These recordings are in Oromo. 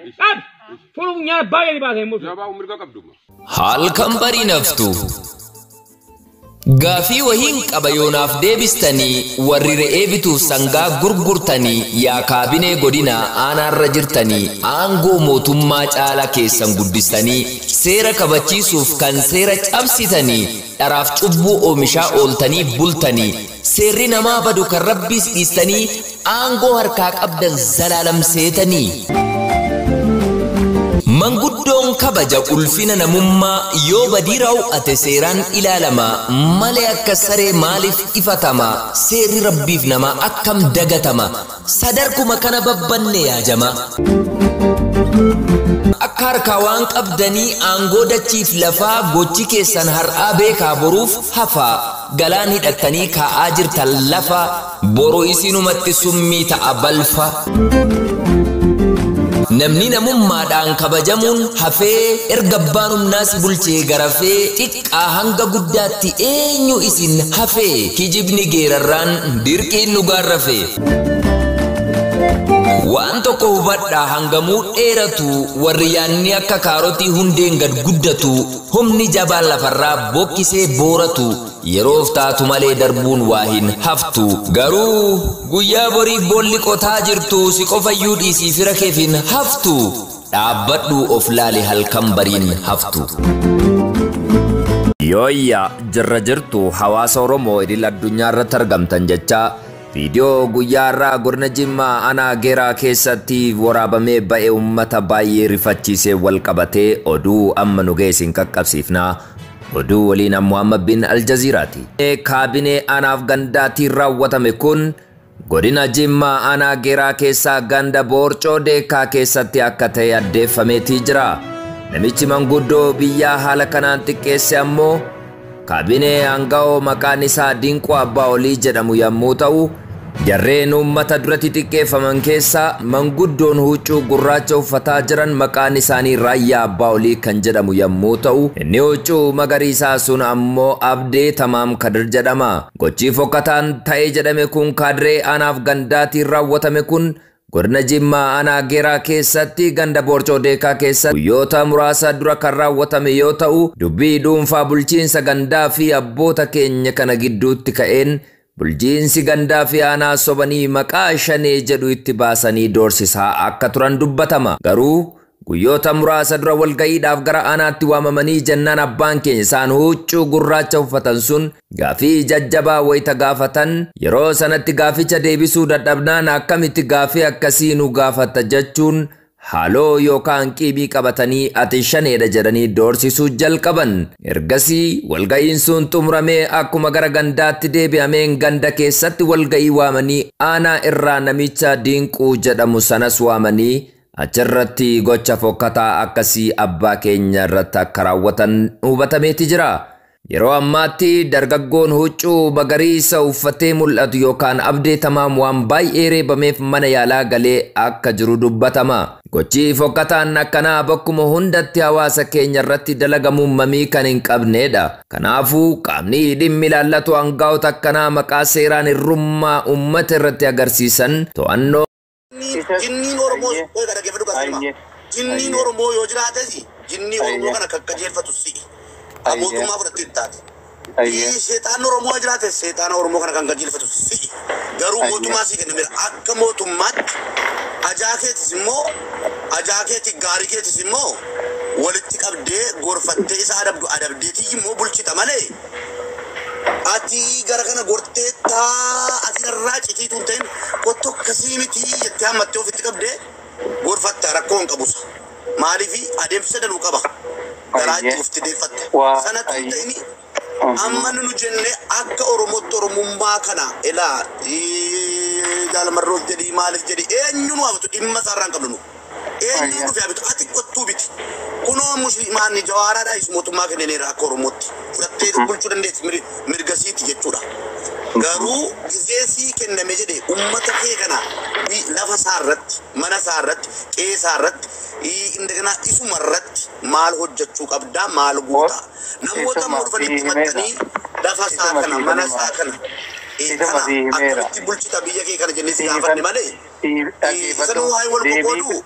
Dhaabi. Fuula funyaan baay'ee baasee mul'atu. Jabaa mirga qabduma. Halkan barii naftu. Gaafii wahiin qaba yoonaaf deebistanii, warri re'ee bituuf sangaa gurgurtanii, yaa kaabinee godina aanaarra jirtanii, aangoo mootummaa caalaa keessan guddistanii, seera kabachiisuuf kan seera cabsitanii, dharaaf cubbuu oomishaa ooltanii bultanii, seerri namaa badu kan rabbiis dhiistanii, aangoo harkaa qabdan zalaalamseetanii. Manguddoon kabaja ulfina namummaa yoo badii raawwate seeraan ilaalama malee akka saree maaliif ifatama? Seerri rabbiif namaa akkam dagatama? Sadarkuma kana babbanne yaajama. Akka harkaa waan qabdanii aangoo dachiif lafaa, gochi keessan har'aa beekaa boruuf hafaa. Galaan hidhattanii kaa'aa jirtan lafa, boru isinumatti summii ta'a balfa. Namni namummaadhaan kabajamuun hafee, erga abbaan humnaa si bulchee garafee, xiqqaa hanga guddaatti eenyu isin hafee? Kijibni geerarraan dirqiin dhugaan rafee. Waan tokko hubadhaa, hangamuu dheeratu warri yaanni akka kaarotii hundeen gad guddatu, humni jabaan lafarraa bokkisee booratu, yeroof taatu malee darbuun waa hin haftu. Garuu guyyaa borii boolli qotaa jirtu si qofayyuu dhiisii fira keef hin haftu. Dhaabbadhu of laali, halkan bariin haftu. Yooyya, jirra jirtu hawaasa Oromoo idil addunyaa irratti argamtan jechaa, viidiyoo guyyaa irraa godina Jimmaa aanaa Geeraa keessatti waraabamee ba'e uummata baay'ee rifachiisee wal qabatee oduu amma nu ga'e isin qaqqabsiifnaa. Oduu waliin Muhammad bin Aljaziiraati. Kaabinee aanaaf gandaatiin raawwatame kun godina Jimmaa aanaa Geeraa keessaa ganda Boorcoo Deekaa keessatti akka ta'e addeeffameetii jira. Namichi manguddoo biyyaa haala kanaan xiqqeesse ammoo kaabinee aanga'oo maqaan isaa Dinquu Abbaa Olii jedhamu yommuu ta'u, jarreen uummata duratti xiqqeeffaman keessaa manguddoon huccuu gurraacha uffataa jiran maqaan isaanii Raayyaa Abbaa Olii kan jedhamu yommuu ta'u, inni huccuu magariisaa sun ammoo Abdee Tamaam Kadir jedhama. Gochii fokkataan ta'ee jedhame kun kaadiree aanaaf gandaatiin raawwatame kun godina Jimmaa aanaa Geeraa keessatti ganda Boorcoo Deekaa keessatti guyyoota muraasa dura kan raawwatame yoo ta'u, dubbii dhuunfaa bulchiinsa gandaa fi abboota keenya kana gidduutti ka'een bulchiinsi gandaa fi aanaa sobanii maqaa shanee jedhu itti baasanii doorsisaa akka turan dubbatama. Garuu guyyoota muraasa dura walga'iidhaaf gara aanaatti waamamanii jennaan abbaan keenya isaan huccuu gurraacha uffatan sun gaafii jajjabaa wayita gaafatan, yeroo sanatti gaaficha deebisuu dadhabnaan akkamitti gaafii akkasii nu gaafatta jechuun haaloo yookaan qiibii qabatanii ati shaneedha jedhanii doorsisuu jalqaban. Ergasii walga'iin sun xumuramee akkuma gara gandaatti deebi'ameen ganda keessatti walga'ii waamanii aanaa irraa namicha Dinquu jedhamu sanas waamanii achirratti gocha fokkataa akkasii abbaa keenya irratti akka raawwatan hubatameeti jira. Yeroo ammaatti dargaggoon huccuu magariisa uffatee mul'atu yookaan Abdee Tamaam waan baay'ee reebameef mana yaalaa galee akka jiru dubbatama. Gochi fokkataan akkanaa bakkuma hundatti hawaasa keenya irratti dalagamuun mamii kan hin qabnedha. Kanaafuu qaamni dhimmi ilaallatu hangaa'ota akkanaa maqaa seeraan hirrummaa uummata irratti agarsiisan to'annoo Jinniin Oromoo dhaggeeffadhu gaafima. Jinniin Oromoo yoo jiraates jinnii Oromoo kana kan qajeelfatu si'i. Kan mootummaa fudhattee hin taate. Seexaan Oromoo yoo jiraate seexaana Oromoo kana kan qajeelfatu si'i. Garuu mootummaa sii kennameera. Akka mootummaatti ajaa keetis immoo ajaa keeti gaarii keetis immoo walitti qabdee gorfattee isa adabdu adabdeetii immoo bulchita malee, ati gara kana gortee taa ati irraa citiitu hin ta'in, kottu akkasii miti jettee hammattee ofitti qabdee gorfatta, rakkoo hin qabusa. Maaliif adeemsa danuu qaba. Garaa itti ofitti deeffatta. Sanatu hin ta'in, amma nu jenne akka Oromootti Oromummaa kana ilaa jaalamarroof jedhii maaliif jedhii eenyu nu habitu dhimma isaarraa hin qabnu nu. Eenyu dhufe habitu ati kottuu biti. Kunoo musliimaanni jawaaraadhaayis mootummaa kenneera akka Oromootti. Fudhattee bulchuu dandeessi, mirga siiti jechuudha. Garuu gizee sii kenname jedhe ummata kee kana lafa isaa irratti, mana isaa irratti, qe'ee isaa irratti, indagana isuma irratti maal hojjechuu qabdaa, maal guutaa? Namoota immoo dhufanii itti maxxanii lafa isaa kana, mana isaa kana, kana akkamitti bulchita biyya kee kana jennee si gaafanne malee. Isan waa'ee wal qoqqooduu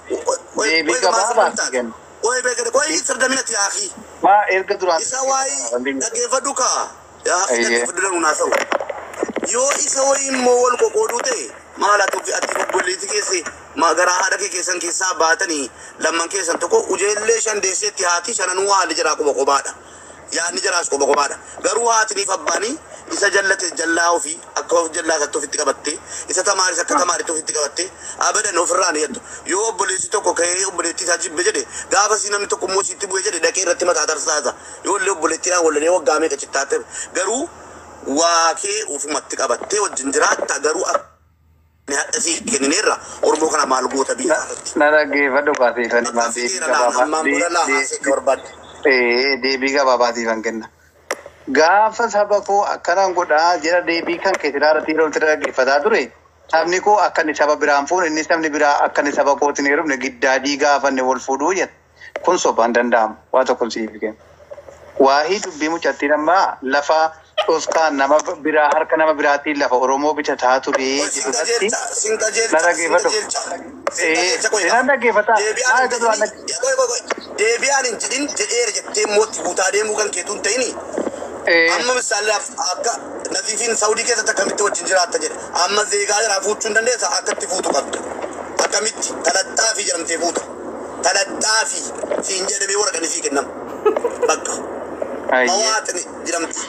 gabaabaa si kenna. Qoy beekate qoy sirdaminati yaaqii. Maa erga duraan. Isa waa'ee dhaggeeffadhu kaa. Yaaqii dhaggeeffadhu danuu naasa'u. Yoo isa wayii immoo wal qoqqooduu ta'e maal ati ofii ati obboleetti keessi garaa haadha kee keessan keessaa baatanii lamman keessan tokko ujeellee shan deesseetti haati shananuu haalli jaraa qoba qobaadha. Yaadni jaraas qoba qobaadha. Garuu haatiniif abbaanii isa jallate jallaa ofii akka of jallaa isaatti ofitti qabatte isa tamaaris akka tamaaritti ofitti qabatte abadan ofirraa ni jettu. Yoo obboleessi tokko ka'ee obboleettii isaa jibbe jedhe gaafa si namni tokko immoo sitti bu'e jedhe dhaqee irratti mataa tarsaasa. Yoo illee obboleettiidhaan wallolee waggaa meeqa cittaatte garuu waa kee ofumatti qabattee wajjin jiraatta garuu hadha sii kennineerra Oromoo kana maal goota biyya irratti. Na dhaggeeffadhu kaasiifan Akka deebii fiteera laa ammaan booda laa haasee akka barbaadde. Deebii gabaabaatiifan kenna. Gaafa saba koo akkanaan godhaa jira deebii kan keessaa irratti yeroo itti dhaggeeffataa ture sabni koo akka inni saba biraan fuune inni sabni biraa akka inni saba kootiin heerumne giddaadii gaafanne wal fuudhuu jedha. Kun sobaan danda'amu waa tokko siif kenna. Waahii dubbii mucattiin ammaa lafa dhoskaan nama biraa harka nama biraatiin lafa Oromoo bitataa ture Sin jedhu irratti qajeelcha sin na qajeelcha sin dhaggeeffadhu. qajeelcha sin qajeelcha qoy Inaan dhaggeeffataa. Maa deebi'aan erga duraan hin qoy qoy qoy deebi'aan hin jedhin jedheera jettee mootti guutaa deemuu kan keetu hin ta'ini. Amma misaalaaf akka Naziifiin Saawudii keessatti akkamitti wajjin jiraatta jedhe amma zeegaa jiraa fuuchuu hin dandeessa akka itti fuutu qabda. Akkamitti talaxxaafii jedhamtee fuuta. Talaxxaafii siin jedhamee waraqaan sii kennama. Bakka. Mawaaxini jedhamti.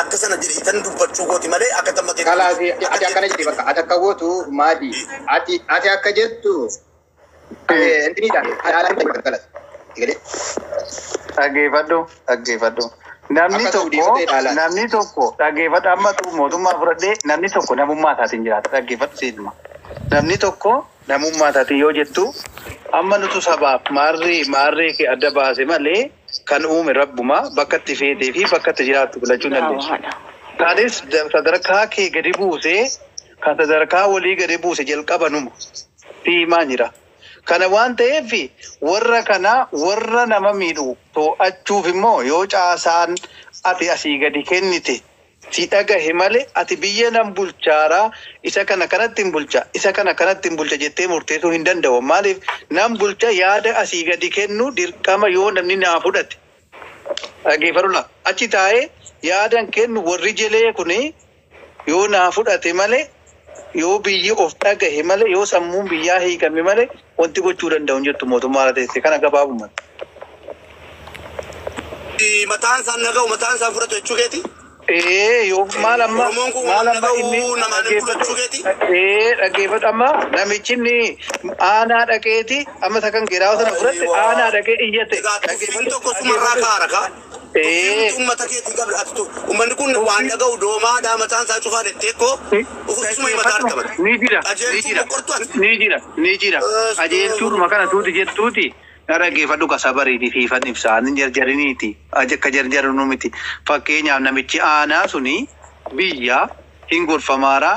Akka sana jedhe itan dubbachuu kooti malee akka tammatee. Kalaas ati akkana jedhi bakka ati akka gootu maali? Ati ati akka jettu intiniidhaan haalaan bakka kalas. Dhaggeeffadhu dhaggeeffadhu. Namni Akka tokko Saawudii ta'e namni tokko dhaggeeffadhu amma tu mootummaa fudhadhee namni tokko namummaa isaatiin jiraata dhaggeeffadhu siinuma. Namni tokko namummaa isaatiin yoo jettu amma nutu sabaaf maarree maarree kee adda baase malee kan uume rabbuma bakka itti feetee fi bakka itti jiraattu filachuu dandeessu. Kaanis sadarkaa kee gadi buusee kan sadarkaa walii gadi buuse jalqaba numa fiimaa jira. Kana waan ta'eef warra kana warra nama miidhu to'achuuf immoo yoo caasaan ati asii gadi kennite si dhagahe malee ati biyya nan bulchaaraa isa kana kanatti hin bulcha isa kana kanatti hin bulcha jettee murteessuu hin danda'u. Maaliif nan bulcha yaada asii gadi kennu dirqama yoo namni naa fudhate. Dhaggeeffadhu achi taa'ee yaadan kennu warri jelee kuni yoo naa fudhate malee yoo biyyi of dhagahe malee yoo sammuun biyyaa hiikame malee wanti gochuu danda'u hin jirtu mootummaa irra teesse kana gabaabumatti. Mataan isaan naga'u mataan isaan fudhatu jechuu keeti. Yoo maal amma Oromoon kun maal waan amma inni naga'u namaan hin fudhachuu keeti. Dhaggeeffadhu amma namichi inni aanaa dhaqeeti amma isa kan geeraa sana fudhatte aanaa dhaqee iyyate. Egaa tuffiin tokko sumarraa kaara kaa. Tuffiin uummata keetii qabda ati tu. Uummanni kun waan dhaga'u doomaadhaa mataan isaa cufaa jettee koo isuma himataa argamata. Ni jira, ni Qajeelchuu jira, boqqortu ati. ni jira, ni jira. Qajeelchuudhuma kana tuuti jettuuti. Na dhaggeeffadhu ka sabariiti fiifan ibsaa ni jarjariniiti. Akka jarjarinu miti. Fakkeenyaaf namichi aanaa suni biyya hin gorfamaaraa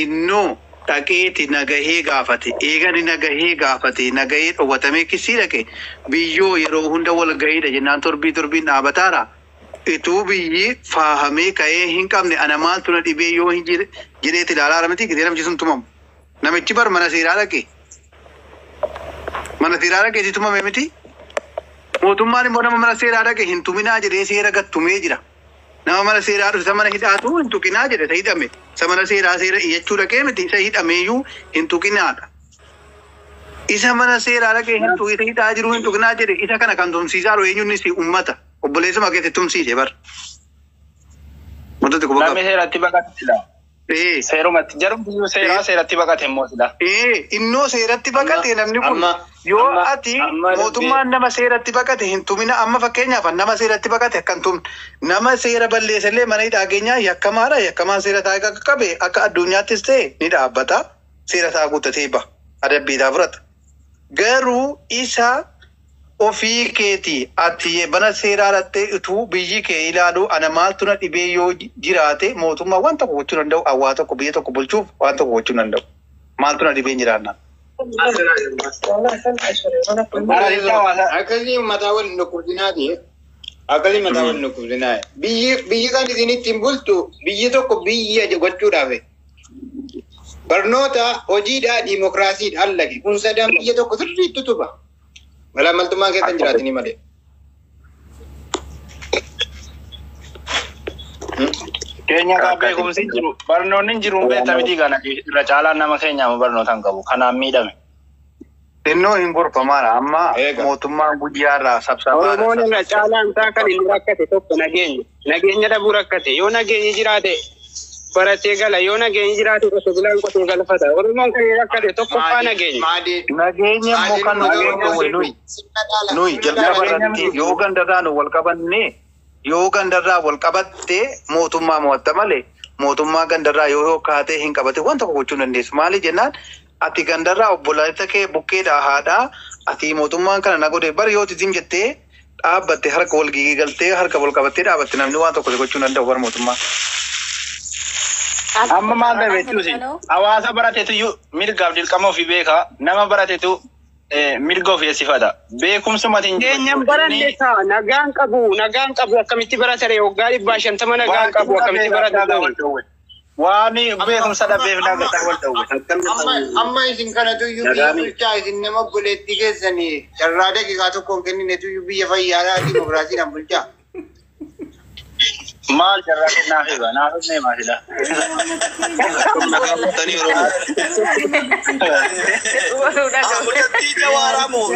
innoo dhaqeeti nagahee gaafate. Eegani nagahee gaafate nagahee dhowwatamee kisii dhaqe biyyoo yeroo hunda wal gahiidha jennaan torbii torbiin dhaabataara. Ituu biyyi faahamee ka'ee hin qabne ana maaltu na dhibee yoo hin jire jedheeti ilaalaa miti gisee namichi sun tumamu. Namichi bar mana seeraa dhaqe. Mana seeraa dhaqeeti tumame miti. Mootummaan immoo nama mana seeraa dhaqe hin tuminaa jedhee seera gattumee jira. Nama mana seeraa dhufe isa mana hidhaatu hin tuqinaa jedhe isa hidhame. Isa mana seeraa seera iyyachuu dhaqee miti isa hidhameeyyuu hin tuqinaadha. Isa mana seeraa dhaqee hin tuqi isa hidhaa jiru hin tuqinaa jedhe isa kana kan tumsiisaa jiru eenyuun si uummata. Obboleessuma keetti tumsiise bar. Wantoota quba Namni qaba. seeratti baqate sila. Seerumatti jarumti seeraa seeratti baqate immoo sila. Innoo seeratti baqate namni kun Amma yoo amma ati amma dubbii mootummaan nama seeratti baqate hin tumina amma fakkeenyaaf nama seeratti baqate akka hin tumne nama seera balleessellee mana hidhaa keenyaa yakkamaadha yakkamaan seera isaa akka qabe akka addunyaattis ta'e ni dhaabbata seera isaa guuttatee baha adabbii isaa fudhata. Garuu isa ofii keetii ati mana seeraa dhattee utuu biyyi kee ilaalu ana maaltu na dhibee yoo jiraate mootummaa waan tokko gochuu danda'u hawaa tokko biyya tokko bulchuuf waan tokko gochuu danda'u. Maaltu na dhibee hin jiraannaan. Akkasii mataa wal nukkubsinaati. Akkasii mataa wal nukkubsinaa. Biyyi biyyi kan isin ittiin bultu biyyi tokko biyya gochuudhaaf barnoota hojiidhaa diimokiraasiidha allaqe kun sadan biyya tokko sirriitti tuba. Malaammaltummaan keessa hin jiraatini malee. Keenya kaa beekumsi hin jiru. Barnoonni hin jiru hin beekta miti kana irra caalaan nama keenyaa barnoota hin qabu. Kanaan miidhame. Xinnoo hin gorfamaadha. Amma mootummaan guyyaarraa sabsabaadha. Oromoon irra caalaan isaa kan inni rakkate tokko nageenya. Nageenya dhabuu rakkate. Yoo nageenyi jiraate baratee gala. Yoo nageenyi jiraate qotee bulaan qotee galfata. Oromoon kan inni rakkate tokkoffaa nageenya. Nageenya immoo kan nu dhowwe nuyi. Nuyi jalqaba irratti yoo gandarraa nu wal qabanne yoo gandarraa wal qabatte mootummaa mo'atta malee mootummaa gandarraa yoo kaatee hin qabate waan tokko gochuu hin dandeessu. Maali jennaan ati gandarraa obboleessa kee bukkeedhaa haadhaa ati mootummaan kana na godhe bari yoo titiin jettee dhaabbatte harka wal giigaltee harka wal qabattee dhaabatte namni waan tokko si gochuu hin danda'u bara mootummaa. Amma maal ta'e beektuusi? Hawaasa barateetu iyyuu mirgaaf dirqama ofii beeka. Nama barateetu mirga ofii eessifata. Beekumsumati hin Nageenyaan baranne kaa nagaan qabu nagaan qabu akkamitti barata ree waggaa 150 nagaan qabu akkamitti barata ree. Waan beekumsa dhabeef nagaa wal dhowwe. Amma isin kanatu iyyuu biyya bulchaa isin nama obboleettii keessanii carraa daqiiqaa tokko hin kenninetu iyyuu biyya fayyaadhaa dimokiraasiidhaan bulchaa. Maal carraa kennaaf egaa naaf himnee maalidha? Mucattii jawaaraa moo?